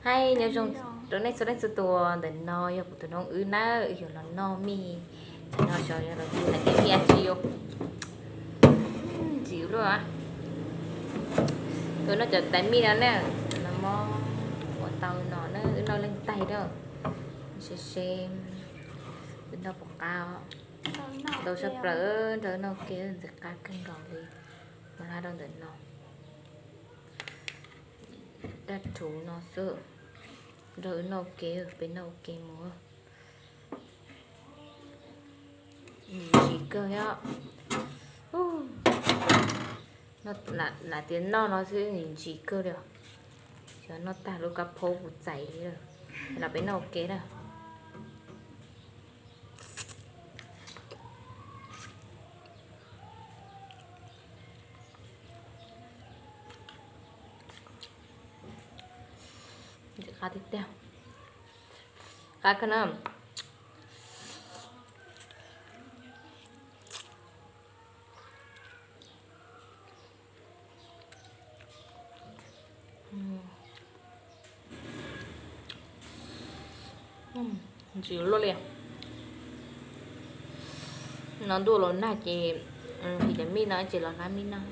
Hais nyob zoo rau nej txhua leej txhua tus, ntawm no yog kuv tus noov wb nawb, wb yuav los noj mij. Tam no xyov yog los yug hais tias mij dab tsi os. Ntxiv luaj. Wb noj cov tais mij no na, no mob ua tau no na, wb noj leej tais na. Se se wb noj puas qab. Ntau sab plaws, nrog wb noj ua ke ntxim qab kawg nkaus li. Mus hla rau ntawm no. Daj rhuv no xwb, nrog wb noj ua ke, peb noj ua ke mus. Ntsim kawg thiab. Lam tias noj no xwb ntsim kawg li os. Xyov noj tag lub kab phaub kuv txais li lawm. Los peb noj ua ke na. Ntsim qab tiag tiag. Qab kawg na. Ntsim luaj li. No ntuj los nag ces, hais cov mij no ces los nab mij noj.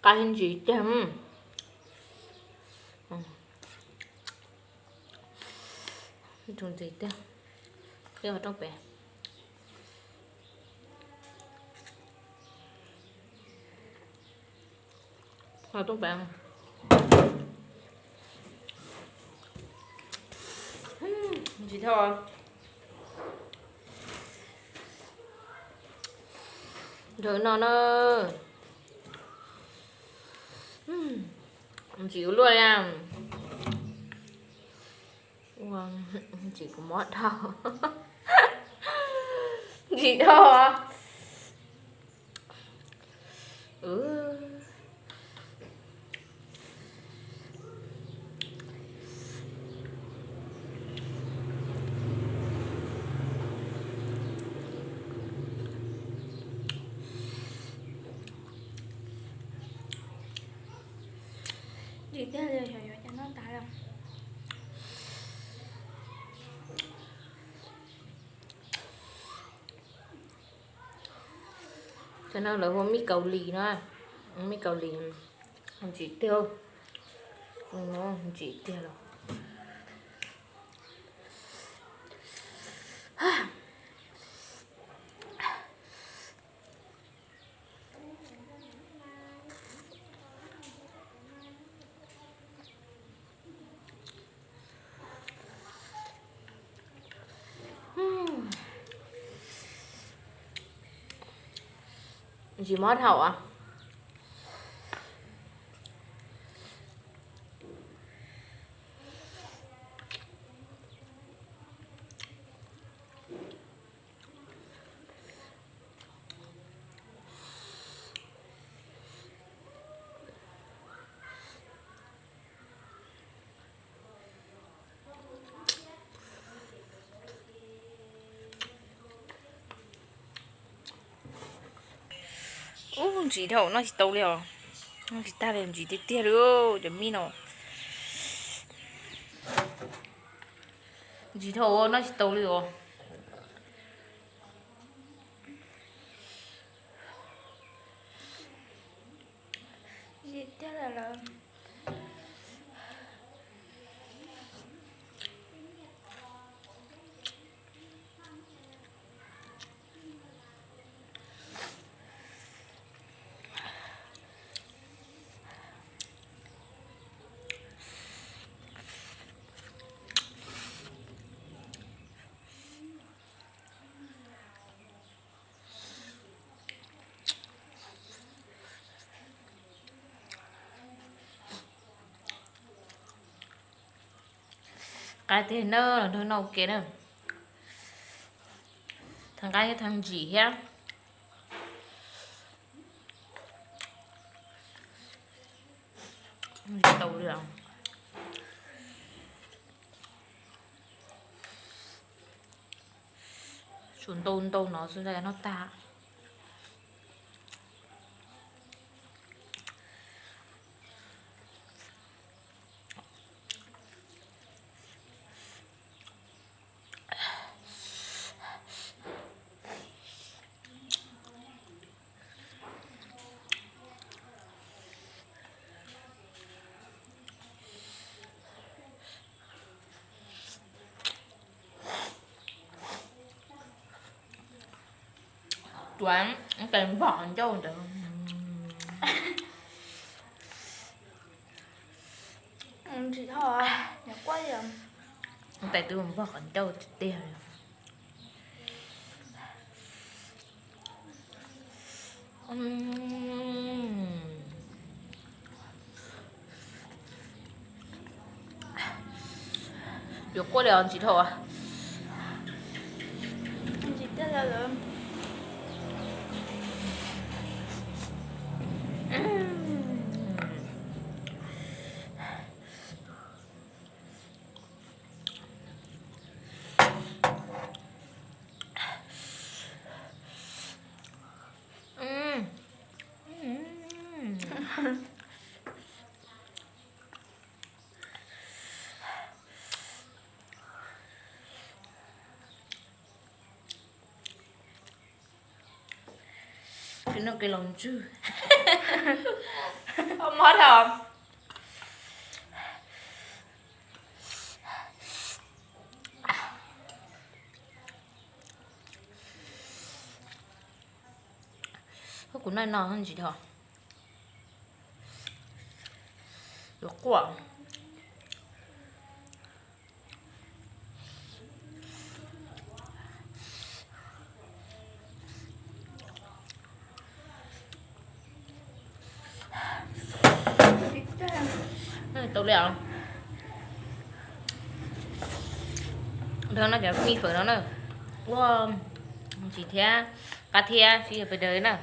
Qab ntsim tiag. Tus ntxiv tiag. Qhib qhov rooj pem. Qhov rooj pem. Ntsim dhau. Nrog no na. Ntsim ua luaj li. Ua, ntsim kuv mob dhau. Ntsim dhau. Ntsim tiag li, xyov yuav cas noj tas lawm. Cov no lawv hu mij Kaus Lim no, mij Kaus Lim, ntsim tiag, ntsim tiag los. Ntsim mob dhau as. Ub, ntsim dhau noj tsis tau li os. Noj tsis tag li, ntsim tiag tiag li cov mij no. Ntsim dhau noj tsis tau li os. Qab tiag na, los nrog noj ua ke na. Theej qab thiab theej ntsim thiab. Tsis tau li os. Tshuav ntau ntau no xwb ntag, noj tag. Tuav tes npog qhov ncauj ntawd. Ntsim ho, quaj li. Tes twb npog qhov ncauj tiag tiag li. Yuav quaj li os, ntsim dhau. Ntsim tiag li lawm. Kev noj kev laus ntswg. Mob dhau. Kuv noj no ntsim dhau. Yuav quaj. Tau li os. Dhau no cov mi fawm no na. Ua ntsim thiab qab thiab sib yog pes daws na.